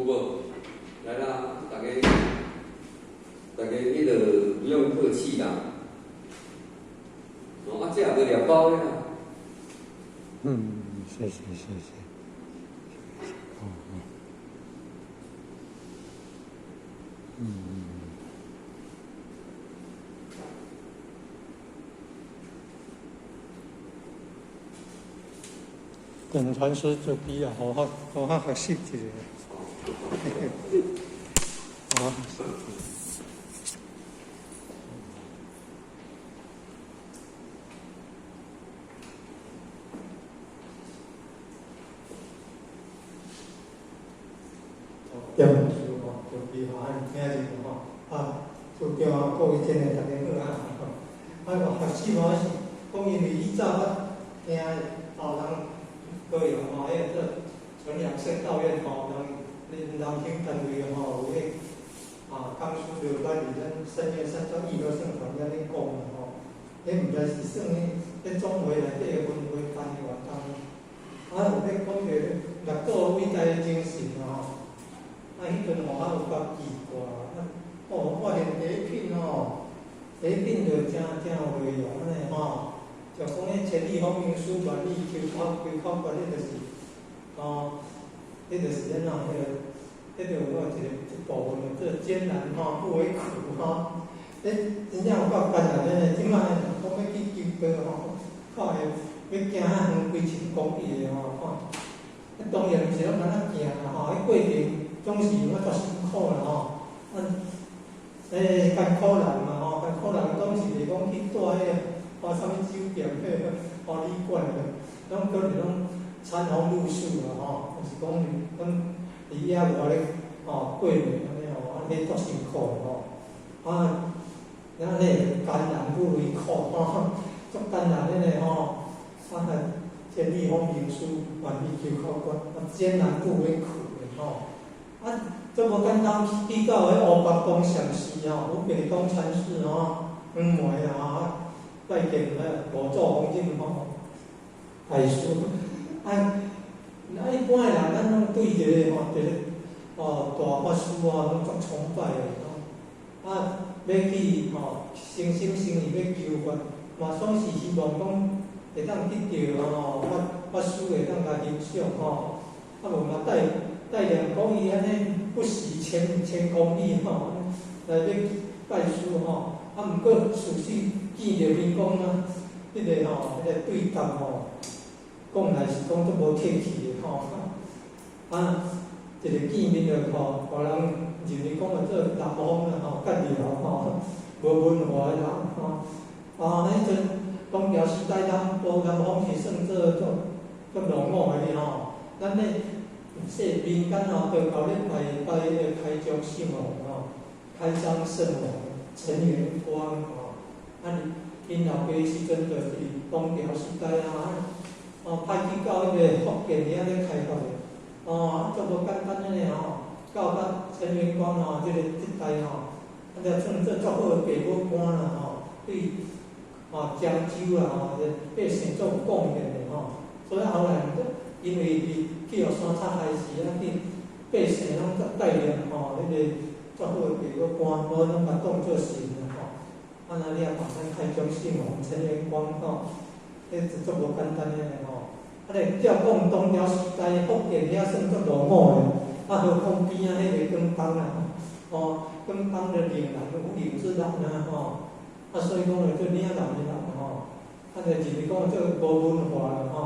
無？來啦，大家，大家彼个不用客氣啦。哦，啊，這也無掠包的啦。嗯，謝謝謝謝。哦哦。嗯。等傳師就比較好好好好學習一下。好。點數吼，就比吼，按聽者吼，啊，就叫啊，各位真的大家好啊，啊，我學習吼是講因為以早我聽老人高雄吼，彼个做純陽聖道院吼，人南興單位吼有彼啊講師就捌佇咱深淵山莊義和聖團遐咧講啦吼，彼毋知是算彼總會內底的分會班的活動，啊有咧講著六祖偉大的精神吼。啊，彼陣吼，啊有較奇怪，啊，哦，發現第一品吼，第一品就誠誠有內容按呢吼，就講彼千里風雲書萬里求口求口訣，彼就是，哦，彼就是按怎彼个，彼就有一個一部分叫做艱難吼，不為苦吼，彼真正有夠艱難的呢，這擺講欲去求道吼，看會欲行遐遠幾千公里的吼，看，啊當然毋是攏按呢行啦吼，彼過程。總是有啊足辛苦啦吼，啊，艱苦人嘛吼，艱苦人總是袂講去住彼個，啥物酒店，彼個哦旅館的，攏閣是攏餐風露宿啦吼，就是講攏佇野外咧吼過暝按呢吼，按呢足辛苦的吼，啊，咱咧艱難不為苦吼，足艱難的咧吼，啊，千里風雲書，萬里求口訣，啊，艱難不為苦的吼。啊，足無簡單，去到彼烏白宮禪寺吼，五百東禪寺吼，黃梅啊，拜見彼五祖弘忍吼，大師。啊，啊一般的人，咱攏對一个吼，一個哦大法師吼，攏足崇拜的吼。啊，欲去吼，誠心誠意欲求法，嘛總是希望講會當得著吼法師會當共欣賞吼，啊無嘛帶。帶2公里按呢，不惜千千公里吼，來欲拜師吼。啊，毋過事實見著面講啊，彼個吼，彼個對答吼，講來是講足無客氣的吼。啊，一個見面就吼，予人認為講做南方啦吼，諜寮吼，無文化的人吼。啊，彼陣唐朝時代，南部南方是算做足足落伍的吼，咱咧。說民間吼，道教咧拜拜彼個開漳聖王吼，開漳聖王陳元光吼，啊，𪜶老爸時陣就是唐朝時代啊，哦派去到彼個福建遐咧開發的，哦，足無簡單的呢吼，到甲陳元光吼，這個這代吼，啊，就算做足好的父母官啦吼，對，吼漳州啊吼，百姓足有貢獻的吼，所以後來因為伊去予山賊害死，啊去百姓攏足帶念吼，彼個足好的父母官，無攏共當做神啦吼。啊，若你也看咱開漳聖王陳元光吼，彼就足無簡單的吼。啊，咧照講唐朝時代福建遐算足落伍的，啊何況邊仔彼個廣東啊，吼廣東的嶺南五嶺之南啊吼，啊所以講就做嶺南的人吼，啊就認為講做無文化啦吼。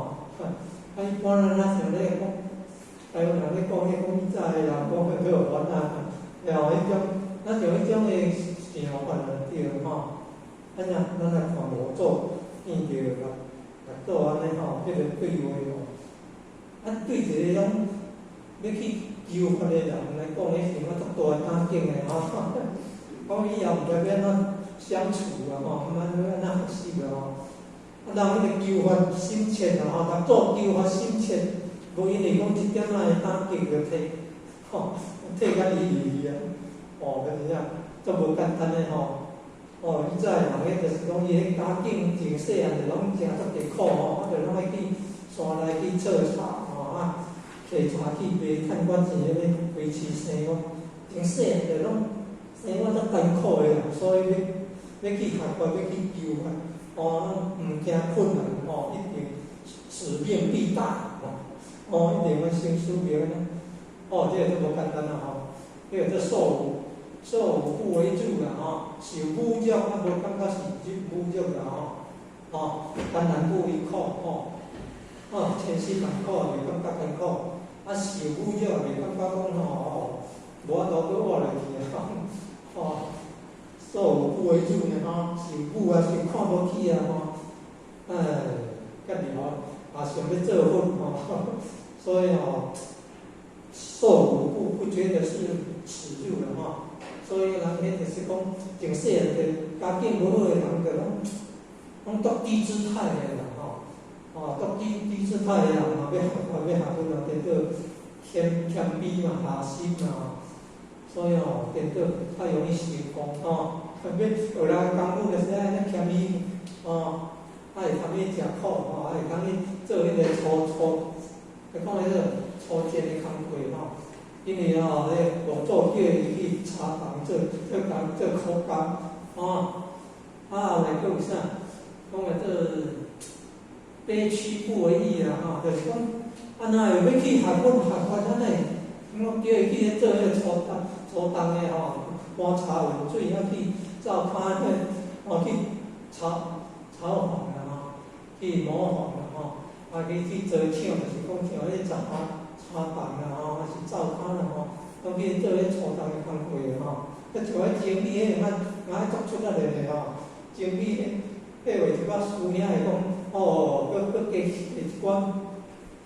啊，一般人咱像咧講，台灣人咧講，彼講以早的人講去予煩啊，然後彼種，咱像彼種的想法就對吼。啊，若咱來看五祖見著六祖按呢吼，彼個對話吼，啊對一個攏欲去求法的人來講，彼是嘛足大的打擊的吼。講以後毋知欲按怎相處啊吼，毋知欲按怎學習啊吼。啊，人彼個求法心切啦吼，六祖求法心切，無因為講這點仔的打擊就退，吼，退甲離離去啊，哦，彼真正足無簡單的吼。哦，以早的人，彼就是講伊彼家境從細漢就攏食足濟苦吼，啊，就攏愛去山內去採茶吼，啊，去摕柴去卖，趁寡錢欲維持生活。從細漢就攏生活足艱苦的啦，所以欲去學佛，欲去求啊，哦，毋驚困難吼，一定使命必達吼，哦，一定完成使命呢。哦，這個足無簡單啦吼，這個做受侮不為辱啦吼，受侮辱啊，無感覺是侮辱啦吼，哦，艱難不為苦吼，哦，千辛萬苦袂感覺艱苦，啊，受侮辱也袂感覺講吼，無法度閣活落去啊，吼，受侮不為辱呢吼，受侮啊，受看無起啊吼，哎，家己吼也想欲做佛吼，所以吼，受侮不覺得是恥辱了吼。所以人彼就是講，從細漢就家境無好的人，就攏足低姿態的啦吼，哦，足低姿態的人嘛，欲學佛欲學佛嘛，顛倒謙卑嘛，下心嘛，所以吼，顛倒較容易成功吼。欲學人功夫就是愛遐謙虛，哦，愛會通去食苦吼，愛會通去做彼個粗粗，來講彼個粗賤的工課吼。因為吼，彼五祖叫伊去柴房做工做苦工，吼。啊，後來閣有啥？講的做卑屈不為義啦，吼，就是講，啊，若會欲去學佛學佛，按呢，我叫伊去做彼個粗重的吼，搬柴運水，啊去灶跤彼，哦去炒飯啦吼，去磨飯啦吼，啊去做廠，就是講像彼柴房啦吼，還是灶跤啦吼，攏去做彼粗重的工課吼。啊，像彼整理彼個，咱咱足出力的吼，整理彼彼話一寡師兄會講，哦，閣加摕一寡，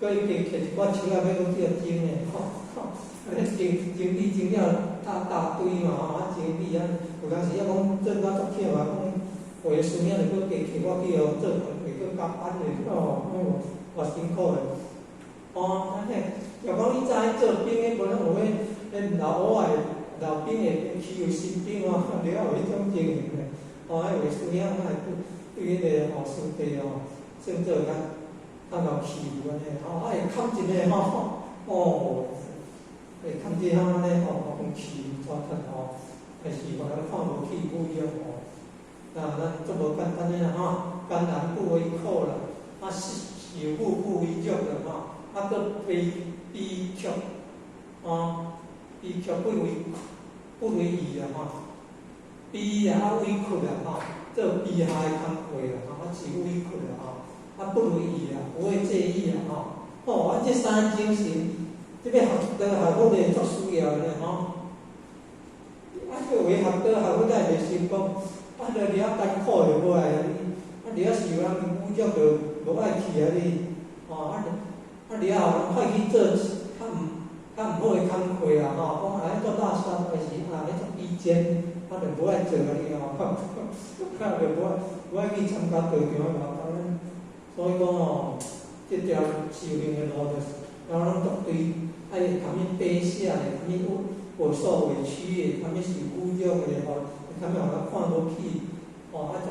閣加摕一寡樹仔欲閣去共整的吼。啊，整理整了大堆嘛吼，啊整理啊，有當時仔講做甲足忝啊，講有的師兄就閣加摕我去予做工課，閣加班的哦，偌辛苦的。哦，按呢，就講以前做兵的，無咱有彼老烏仔的老兵會欺負新兵哦，了有彼種情形的。哦，彼有的師兄會對彼個吼師弟吼，算做較較欺負按呢，吼，啊會崁一个吼，哦，會崁一个按呢吼，講欺負怎款吼，還是予人看無起侮辱吼。那咱足無簡單的啦吼，艱難不為苦啦，啊受侮不為辱啦吼，啊閣卑屈，哦，卑屈不為義啦吼，卑啊委屈啦吼，做卑下的工課啦吼，啊是委屈啦吼，啊不為義啦，不會介意啦吼，哦，啊這三個精神，這個學道學佛的足需要的吼。啊，這有的學道學佛才會袂成功，啊，著佇遐艱苦就無愛啊你，啊佇遐受人侮辱就無愛去啊你，吼啊佇遐予人派去做較毋好的工課啊吼，講啊彼做垃圾還是啊彼做低賤，啊就無愛做啊你吼，啊就無愛去參加道場的活動，所以講吼，這條修行的路就是，然後攏足對愛啥物卑下的，啥物有受委屈的，啥物受侮辱的吼，啥物予人看無起，吼啊足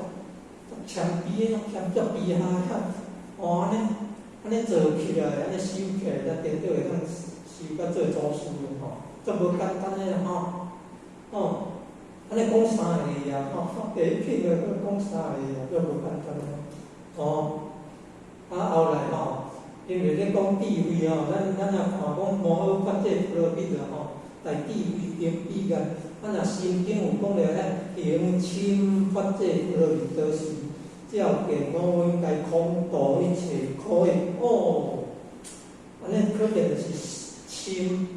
足謙卑的，謙足卑下，吼按呢按呢做起來，按呢修起來，才顛倒會當修甲做祖師的吼，足無簡單的吼，哦，按呢講三個啊，吼，第一品就講三個啊，足無簡單的，哦，啊後來吼，因為咧講智慧吼，咱若看講摩訶法界波羅蜜啦吼，大智慧頂彼岸，啊若心經有講了咧，行深法界波羅蜜多時，照見五蘊皆空，度一切苦厄。哦，按呢可見就是深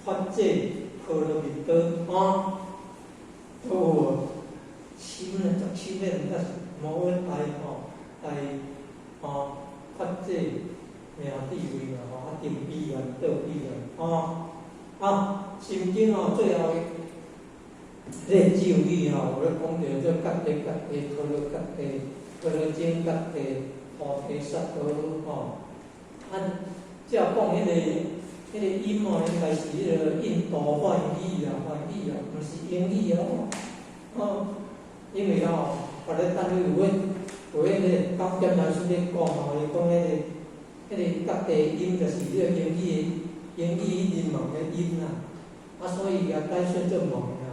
法界波羅蜜多哦，哦，深咧，足深咧，那是無問題吼，大吼法界名智慧嘛吼，啊定彼岸到彼岸吼，啊心經吼最後的這個咒語吼，有咧講著這覺地覺地陀羅覺地陀羅僧覺地菩提薩埵吼，啊照講彼個音吼，應該是彼個印度梵語啦，梵語啦，毋是英語哦，哦，因為吼，別个單位有彼個講點老師咧講吼，伊講彼個覺地音就是彼個英語的英語彼陣問的音啦，啊，所以共解說做問啦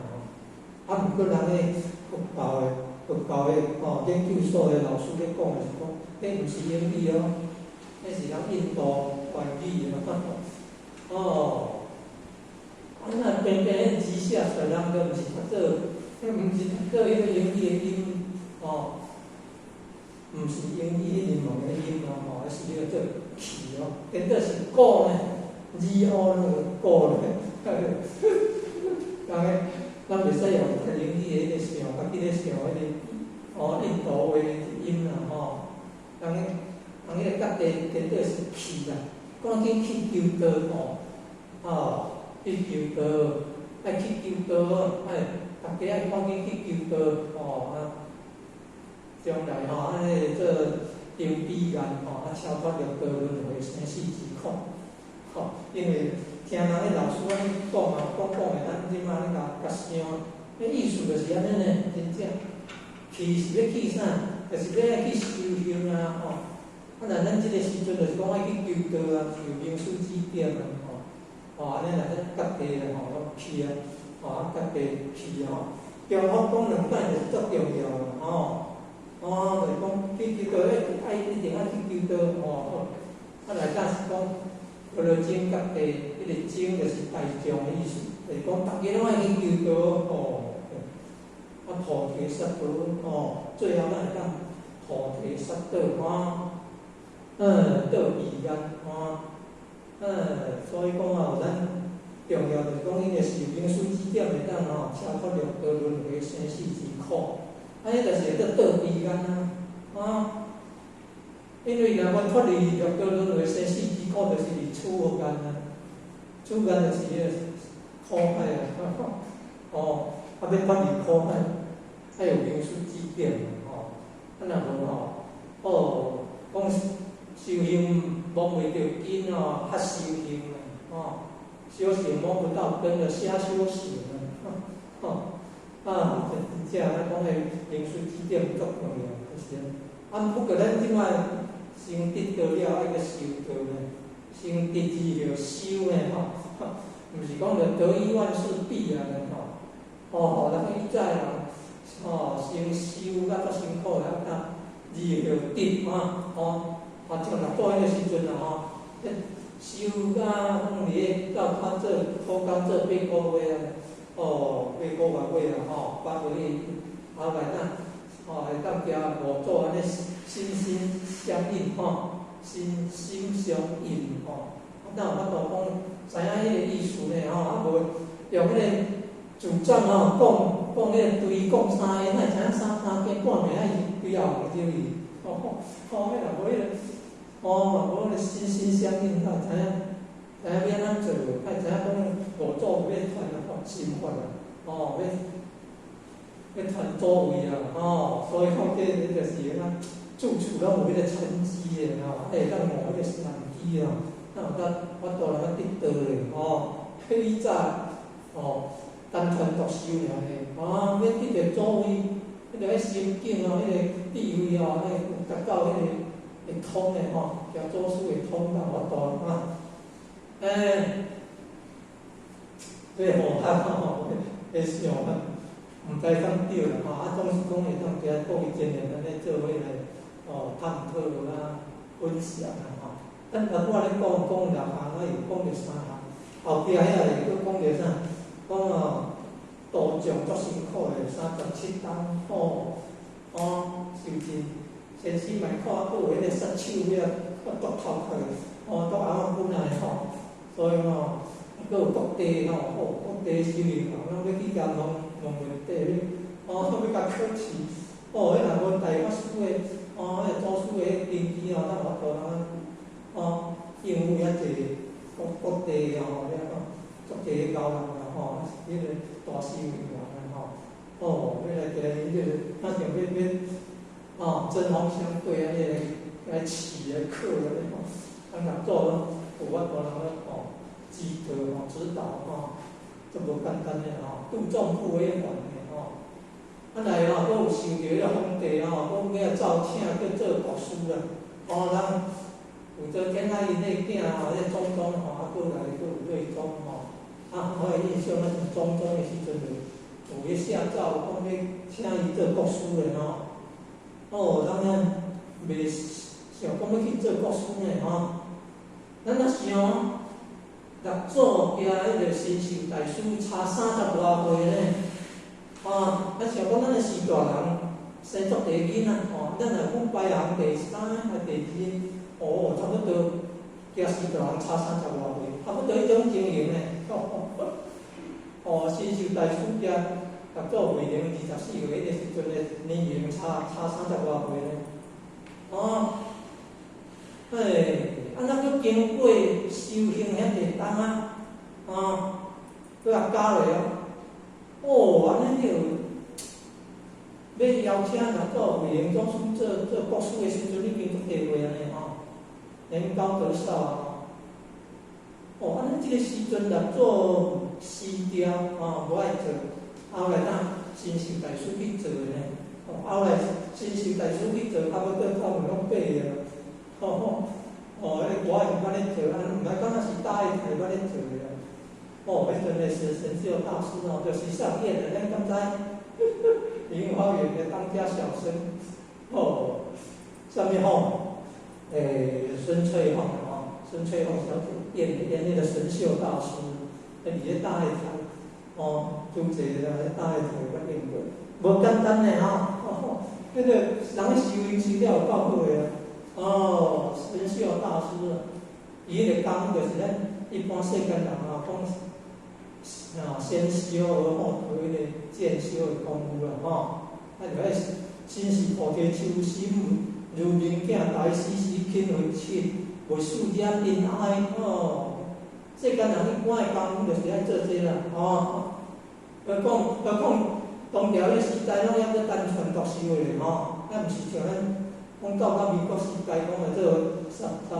吼。啊，毋過人咧佛教的吼研究所的老師咧講的是講，彼毋是英語哦，彼是人印度梵語的哦。啊，那平平彼字寫出來，人都毋是讀做，彼毋是讀做彼个英語的音，吼，毋是英語彼陣問的音哦，吼，是彼個做氣哦，顛倒是古呢，G O 那個古呢，人咧，咱袂使用讀英語的彼個想，家己咧想彼個哦，印度話的音啦吼，人咧，人彼個覺地顛倒是氣啦，趕緊去求道吼，哦，去求道，愛去求道，愛逐家愛趕緊去求道吼啊！將來吼，按呢做登彼岸吼，啊超脫六道輪迴生死之苦，吼，因為聽人彼老師按呢講啊，講講的，咱這擺咧共共想，彼意思就是按呢呢，真正去是欲去啥？就是欲愛去修行啊，吼！啊，若咱這个時陣就是講愛去求道啊，求明師指點啊，吼！吼，按呢若咱覺地啊，吼，攏去啊，吼，啊覺地去吼，重複講兩擺就是足重要的，吼！哦，就是講去求道，愛一定愛去求道，吼！啊，內底是講為了眾覺地，彼个眾就是大眾的意思，就是講逐家攏愛去求道，吼！啊，菩提薩埵，吼，最後咱會當菩提薩埵，吼，到彼岸，吼，所以講啊，咱重要就是講，因為受明師指點會當吼，超脫六道輪迴生死之苦，啊，彼就是會當到彼岸啊，啊，因為若欲脫離六道輪迴生死之苦，就是佇此岸啊，此岸就是彼個苦海啊，哦，啊，欲脫離苦海，愛有明師指點吼，啊，若無吼，哦，講修行摸袂著根哦，較修行啊，吼，修行摸不到根的瞎修行啊，吼，啊，真正咱講的明師指點足重要，就是啊，不過咱這擺先得道了，愛閣修道呢，先得字就修呢，吼，毋是講就得一萬事畢啊，吼，哦，人以早的人，吼，先修甲足辛苦的，啊，字就得啊，吼，啊，像六祖彼个時陣啊，吼，修甲講佇咧到較做苦工做8個月啊，哦，8個外月啊，吼，8個月後來咱，吼，會當行五祖按呢心心相印吼，心心相印吼，啊，哪有法度講知影彼个意思呢？吼，啊無用彼個主張吼，講講彼個對講三个，哪會知影三三更半暝啊？伊規後入去，吼吼，彼若無彼个，哦，無彼个心心相印，哪會知影？知影欲按怎做？愛知影講五祖欲傳啊心法啊，哦，欲傳祖位啊，吼，所以講這個就是啊，處處攏有彼個成績的吼，會當悟彼個難機啊，哪有得法度來得道的吼？彼以早吼，單傳獨修爾呢，啊，欲得著祖位，彼個心境哦，彼個智慧哦，彼個有達到彼個會通的吼，交祖師會通到法度啊，欸，這吼啊吼，會想啊，毋知敢對啦吼，啊，總是講會當今過去真年按呢做伙來哦探討啊、分享啊吼。咱頭拄仔咧講講六項，啊又講著三項，後壁遐會閣講著啥？講哦，度眾足辛苦的37冬吼，哦，受盡先生嘛看閣有彼個殺手遐，足頭殼的，哦，足紅仔本來吼，所以吼，閣有各地吼，哦，各地修行人攏欲去共問問問題，哦，欲共考試，哦，彼若無大法師的，哦，彼個祖師的根基吼，哪有法度通哦應付遐濟各各地吼，遐講足濟高人啦吼，彼個大修行人啊吼，哦，欲來共伊這個，若像欲欲哦針鋒相對按呢來來試來考按呢吼，啊若做有法度人咧吼指導吼指導吼，足無簡單的吼，度眾不為凡的吼。啊來吼，閣有受著彼個皇帝吼，講欲來奏請去做國師啦，哦，人武則天啊，𪜶个囝吼，迄中宗吼，啊，過來閣有睿宗吼，啊，我的印象，咱是中宗的時陣就有咧下詔講欲請伊做國師的吼。哦，咱遐袂想講欲去做國師呢吼。咱若想，六祖行彼个神秀大師差30外歲呢，哦，咱想講咱是大人，生足濟囡仔吼，咱若講排行第三還第二，哦，差不多行是大人差30外歲，差不多彼種情形呢。哦，神秀大師行六祖慧能24歲彼个時陣的年齡差30外歲呢。哦，哎，啊，咱閣經過修行遐濟冬啊，哦，閣也教落哦，哦，按呢就欲邀請六祖慧能祖師做國師的時陣，已經足濟歲啊呢吼，年高德劭啊吼。哦，按呢這个時陣六祖辭掉吼，無愛做，後來咱神秀大師去做的呢。哦，後來神秀大師去做，差不多差不多攏廢啊。吼，哦，彼個歌是捌咧做，啊，毋知敢若是大愛台捌咧做的啊。哦，彼陣的是神秀大師哦，就是上演的，咱敢知？櫻花園的當家小生，哦，啥物吼？孫翠鳳吼，孫翠鳳小姐演那個神秀大師，佇咧大愛台，哦，主持啊，大愛台捌演過，無簡單的吼，哦，那個人修行修了有夠好的啊。哦，神秀大師啊，伊彼個講就是咱一般世間人啊講，啊先修而後得彼個漸修的功夫啦吼，啊就愛心是菩提樹心，如明鏡台，時時勤奮切，袂使惹塵埃哦。世間人一般的功夫就是愛做這啦，哦。何況當朝彼時代攏猶閣單傳獨授的吼，啊毋是像咱講到民國時代講的做三三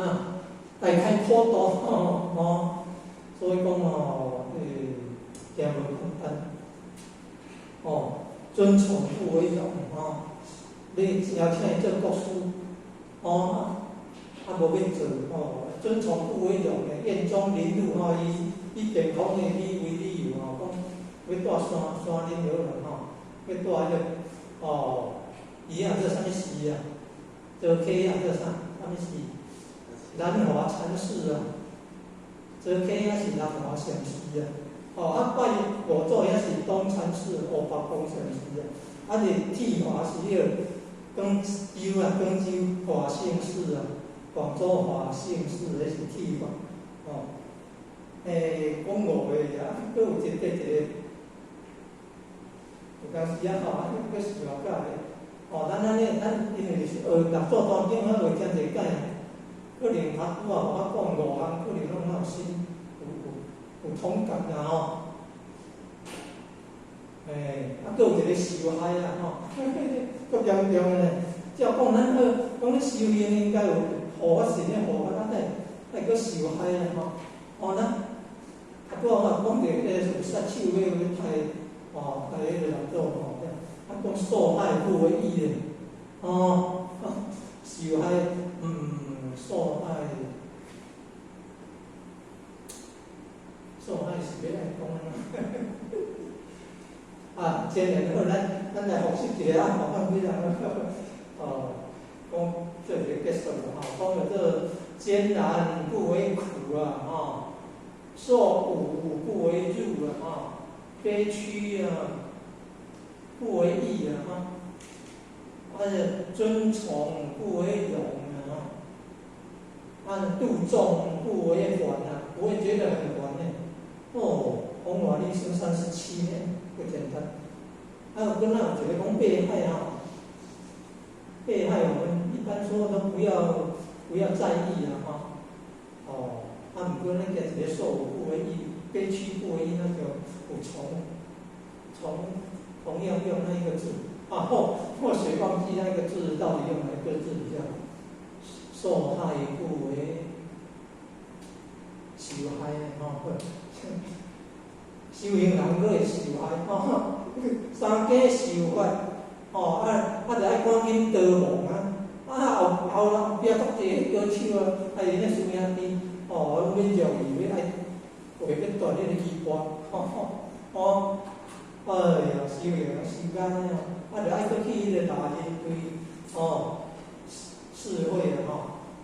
啊大開普渡吼，哦，所以講哦，真無簡單。哦，尊崇不為榮吼，你邀請伊做國師，哦，啊無欲做吼，尊崇不為榮的，院中凌辱吼，伊以健康的理為理由吼，講欲蹛山山林好啦吼，欲蹛彼個哦，伊啊做啥物寺啊？做客啊做啥？啥物寺？南華禪寺啊，做客啊是南華禪寺啊。哦，啊拜五祖遐是東禪寺、烏白宮禪寺啊，啊是剃華是彼個廣州啊，廣州法性寺啊，廣州法性寺彼是剃華，哦，講五個啊，閣有一個一個，有當時啊吼，啊，閣是偌解的，哦，咱按呢，咱因為是學六祖壇經，啊學誠濟擺，可能較拄仔我講五項，可能攏較有心。有同感啦吼，欸，啊，閣有一個受害啦吼，足嚴重的呢。照講咱好，講咧修行應該有護法神的護法，啊，哪會閣受害咧吼？哦，咱啊，拄仔我講著彼個有殺手欲刣，哦，刣彼個六祖吼，啊，講受害不為義咧，哦，受害，受害。受害是欲按講啊，真然好，咱來複習一下啊，麻煩幾人哦，講做一個結束吼，講叫做艱難不為苦啊，吼，受侮不為辱啊，吼，悲屈啊不為義啊，哈，啊尊崇不為榮啊，啊度眾不為煩啊，不會覺得很煩呢。哦，弘法利生37年，不簡單。還有跟那有一個講被害啊，被害我們一般說都不要在意啊，哈。哦，啊，毋過咱個一個受侮不為義，悲屈不為義，那就有同樣用那一個字啊，或許忘記那個字到底用哪一個字比較好。受害不為受害吼。修行人閣會受害吼，三界受法吼，啊，就愛趕緊逃亡啊！啊後後啦，後壁足濟高手啊，啊𪜶咧師兄弟，哦，攏欲掠伊，欲愛話欲斷彼个衣缽，吼吼，哦，哎呀，修行時間啊，啊，著愛閣去彼个獵人隊，哦，四會啊吼，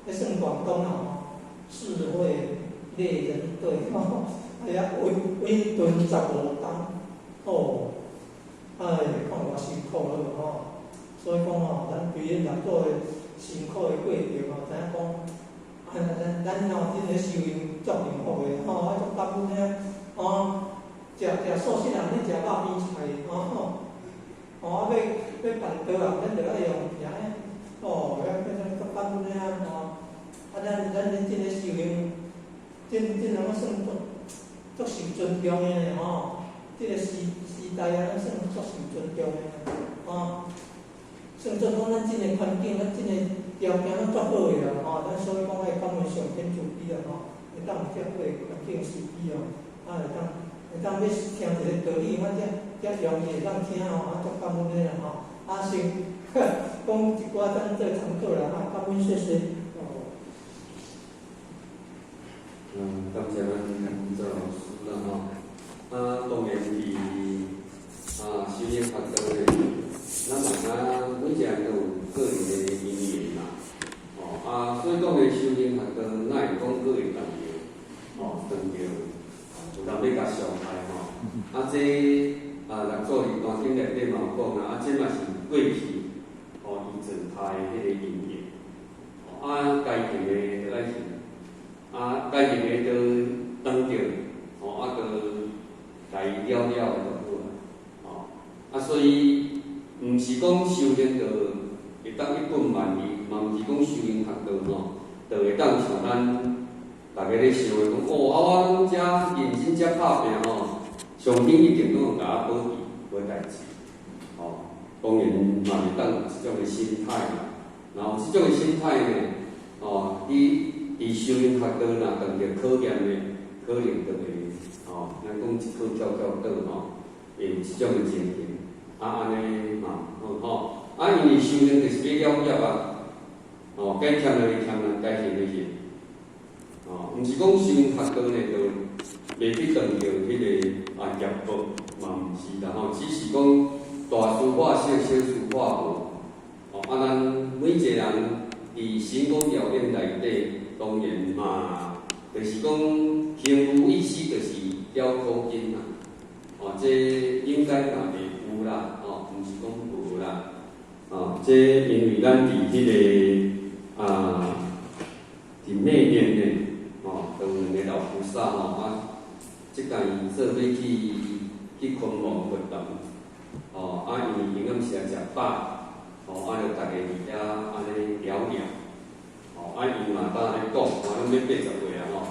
彼算廣東啊吼，四會獵人隊，吼，哎呀，穩穩頓15冬，哦，哎，看偌辛苦了吼，所以講吼，咱規个六祖的辛苦的過程吼，知影講，啊，咱咱吼真咧修行足幸福的吼，啊，足感恩的，哦，食食素食人咧食肉邊菜，哦，哦，啊，欲欲辦道啊，咱著愛用啥呢？哦，遐變做足感恩的啊，吼，啊，咱咱咧真咧修行，真真通算足足受尊重的呢吼，這个時時代啊，咱算足受尊重的，吼。算做講咱這個環境，咱這個條件攏足好的啦，吼！咱所以講愛感恩上天慈悲啦，吼！會當有遮好的環境時機哦，啊會當會當欲聽一个道理，我遮遮容易會當聽吼，啊足感恩的啦，吼！啊先講一寡咱做參考啦，啊感恩謝謝。哦。嗯，感謝咱趙老師啦，吼！啊，當然佇啊修行學道呢，咱嘛知影每一个人都有個人的因緣啦，哦啊，所以講咧修行學道，哪會講閣會當著，哦，當著有人欲共傷害吼，啊這啊六祖佇丹經內底嘛有講啦，啊這嘛是過去哦伊造下的彼個因緣，哦啊該行的就愛行，啊該行的就當著，哦啊就來了了就好啊，哦啊所以。毋是講修行就會當一本萬利，嘛毋是講修行學道吼，就會當像咱逐家咧想的講，哦，啊我攏遮認真遮拍拚吼，上天一定攏會共我保庇，無代誌，吼，當然嘛袂當有這種的心態啦。然後這種的心態呢，哦，佇佇修行學道若遇著考驗的，可能就會，吼，咱講一顆翹翹倒吼，會有這種的情形。啊，按呢嘛好吼，啊，因為修行就是欲了業啊，哦，該欠的欠啊，該還的還，哦，毋是講修行學道呢，就袂去斷著彼个啊業報，嘛毋是啦吼，只是講大事化小，小事化無，哦，啊，咱每一個人佇神功妙演內底，當然嘛，就是講行無意思，就是了苦根啦，哦，這應該嘛會有啦，哦，毋是講無啦，哦，這因為咱佇彼个啊，佇緬甸呢，哦，有兩个老菩薩吼，啊，這擺伊做欲去去昆夢佛堂，哦，啊，因為營養時食飽，哦，啊，就逐家佇遐按呢聊聊，哦，啊，伊嘛當咧講，哦，攏欲80歲啊吼，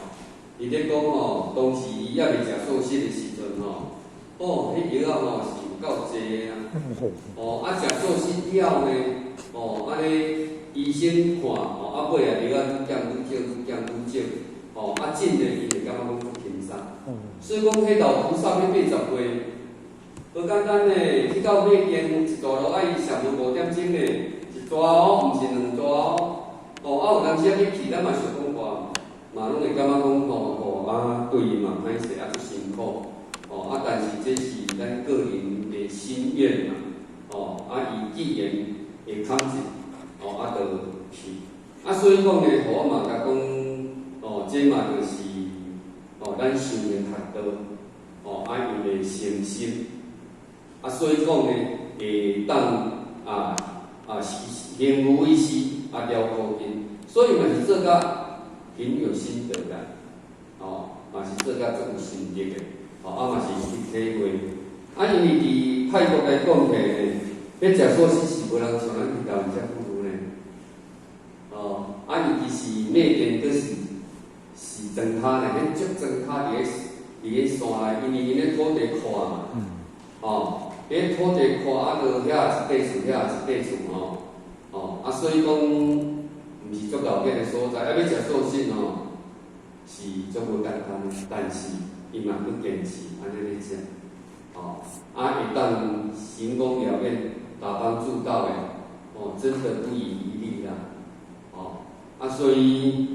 伊咧講吼，當時伊猶未食素食的時陣吼，哦，彼藥仔吼是有夠濟啊，哦，啊，食素食了呢，哦，按呢醫生看，哦，啊，尾啊藥仔愈減愈少，愈減愈少，哦，啊，真的伊會感覺講較輕鬆。所以講，彼老菩薩欲80歲，無簡單呢，去到緬甸一大路愛上無5點鐘呢，一逝哦，毋是兩逝哦。哦，啊有當時仔欲去，咱嘛想講話，嘛攏會感覺講吼吼啊，對伊嘛歹勢啊，足辛苦。哦，啊，但是這是咱個人的心願嘛。哦，啊，伊既然會坎一，哦，啊，就去。啊，所以講呢，予我嘛共講，哦，這嘛就是，哦，咱修行學道，哦，啊，伊的誠心。啊，所以講呢，會當啊啊行無畏施啊了苦根，所以嘛是做甲很有心得啦，哦，嘛是做甲足有心得的，哦，啊嘛是去體會。啊，因為佇泰國來講起來呢，欲食素食是無人像咱佇台灣遮久呢。哦，啊，尤其是緬甸，閣是是莊跤呢，彼足莊跤佇咧山內，因為𪜶咧土地闊嘛，哦，彼土地闊啊，就遐一塊厝，遐一塊厝吼，哦，啊，所以講毋是足𠢕的所在，啊，欲食素食吼，是足無簡單，但是伊嘛閣堅持按呢咧食，哦，啊，會當成功了變達幫助到的，哦，真的不遺餘力啦，哦，啊，所以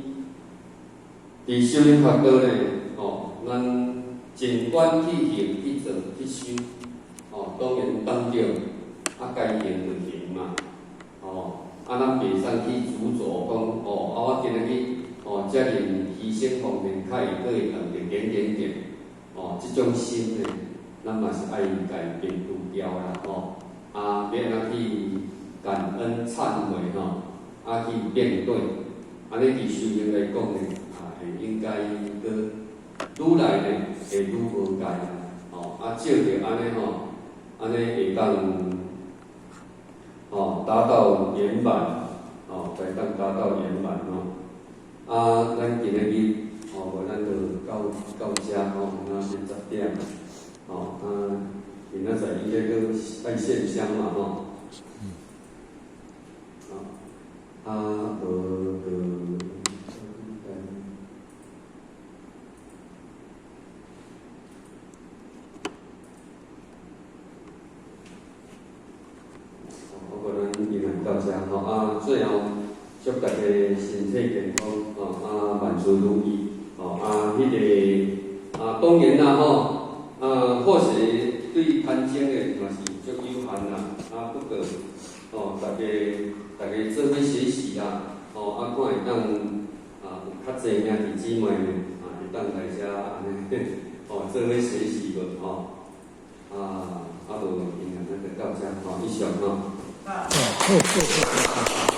佇修行佛道呢，吼，咱盡管去行去做去修，吼，當然當著，啊，該行就行嘛，吼，啊，咱袂使去執著講，哦，啊，我今仔日，哦，遮爾犧牲方面較會閣會當著點點點，哦，這種心呢，咱嘛是愛共伊摒除掉啦，吼，啊，欲按怎去感恩懺悔吼，啊，去面對，按呢佇修行來講呢，啊，會應該閣愈來呢會愈無界啦，吼，啊，照著按呢吼，按呢會當，吼，達到圓滿，吼，會當達到圓滿吼。啊，咱今仔日，吼，無咱就到到遮吼，若是10點，吼，啊，明仔載應該閣愛獻香嘛吼。啊，無就，好，無咱今日到遮吼，啊，最後祝大家身體健康，吼，啊，萬事如意，吼，啊，彼個啊，當然啦，吼，啊，或許對牽情的嘛是足有限啦，啊，不過，吼，大家大家做伙學習啦，吼，啊，看會當啊有較濟兄弟姊妹呢，啊，會當來遮按呢，吼，做伙學習無吼，啊，啊無今日咱就到遮，吼，以上吼。好，好，好，好。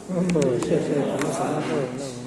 好，謝謝，我們什麼都有那個。